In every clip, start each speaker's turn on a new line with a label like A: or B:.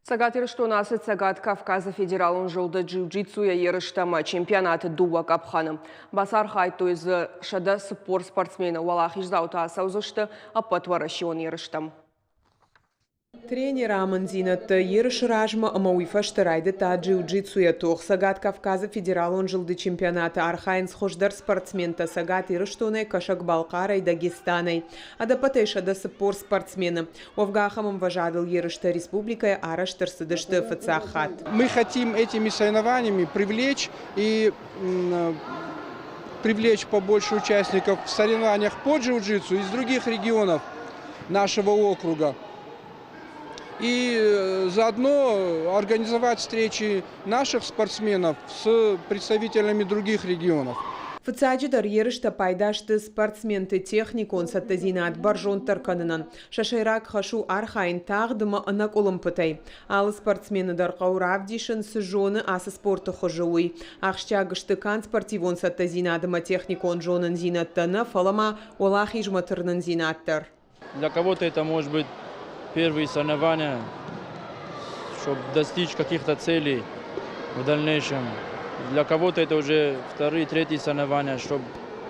A: Цӕгат Ирыстоны ацы Цӕгат Кавказы федералон зылды джиу-джитсуйӕ ерыстӕ ӕмӕ чемпионаты дыууӕ къӕпхӕны. Бацархайдтой дзы 140 спортсмены. Уӕлахиздзаутӕ ацӕудзысты ӕппӕтуӕрӕсеон ерыстӕм.
B: Тренеры амынддзинӕдтӕ ерысы размӕ ӕмӕ уый фӕстӕ райдыдта джиу-джитсуйӕ тох. Цӕгат Кавказы федералон зылды чемпионаты архайынц хуыздӕр спортсментӕ Цӕгат Ирыстонӕй, Кӕсӕг-Балхъарӕй, Дагестанӕй. Ӕдӕппӕтӕй 140 спортсмены. Уӕвгӕ ахӕм ӕмвӕзадыл ерыстӕ республикӕйы арӕзт ӕрцыдысты фыццаг хатт.
C: Мы хотим этими соревнованиями привлечь и привлечь побольше участников в соревнованиях по джиу-джитсу из других регионов нашего округа. И заодно организовать встречи наших спортсменов с представителями других регионов.
B: Фыццаджыдӕр ерыстӕ пайда сты спортсменты техникон цӕттӕдзинад бӕрзонддӕр кӕнынӕн. Сӕ сӕйраг хӕс у архайын тагъд ӕмӕ ӕнӕкъуылымпытӕй. Алы спортсмены дӕр хъӕуы равдисын, цы зоны ацы спорты хуызы, уый. Ахсджиаг сты канд спортивон цӕттӕдзинад ӕмӕ техникон зонындзинӕдтӕ нӕ, фӕлӕ ма уӕлахизмӕ тырнындзинад дӕр.
D: Для кого-то это может быть первые соревнования, чтобы достичь каких-то целей в дальнейшем. Для кого-то это уже вторые, третьи соревнования, чтобы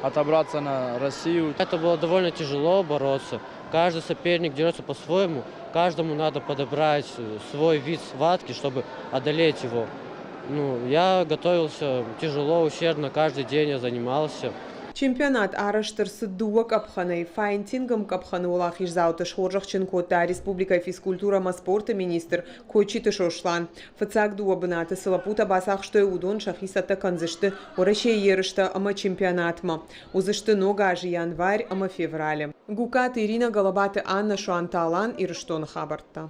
D: отобраться на Россию.
E: Это было довольно тяжело бороться. Каждый соперник дерется по-своему. Каждому надо подобрать свой вид схватки, чтобы одолеть его. Ну, я готовился тяжело, усердно, каждый день я занимался.
B: Чемпионат арӕзт ӕрцыд дыууӕ къӕпхӕнӕй. Файтингом къӕпхӕны уӕлахиздзауты схорзӕхджын кодта республикӕйы физкультурӕ ӕмӕ спорты министр Кочиты Сослан. Фыццаг дыууӕ бынаты цы лӕппутӕ бацахстой, уыдон сӕхи цӕттӕ кӕндзысты Уӕрӕсейы ерыстӕ ӕмӕ чемпионатмӕ. Уыдзысты ног азы январь ӕмӕ февралы. Гукаты Иринӕ, Голобаты Аннӕ, Суанты Алан, Ирыстоны хабӕрттӕ.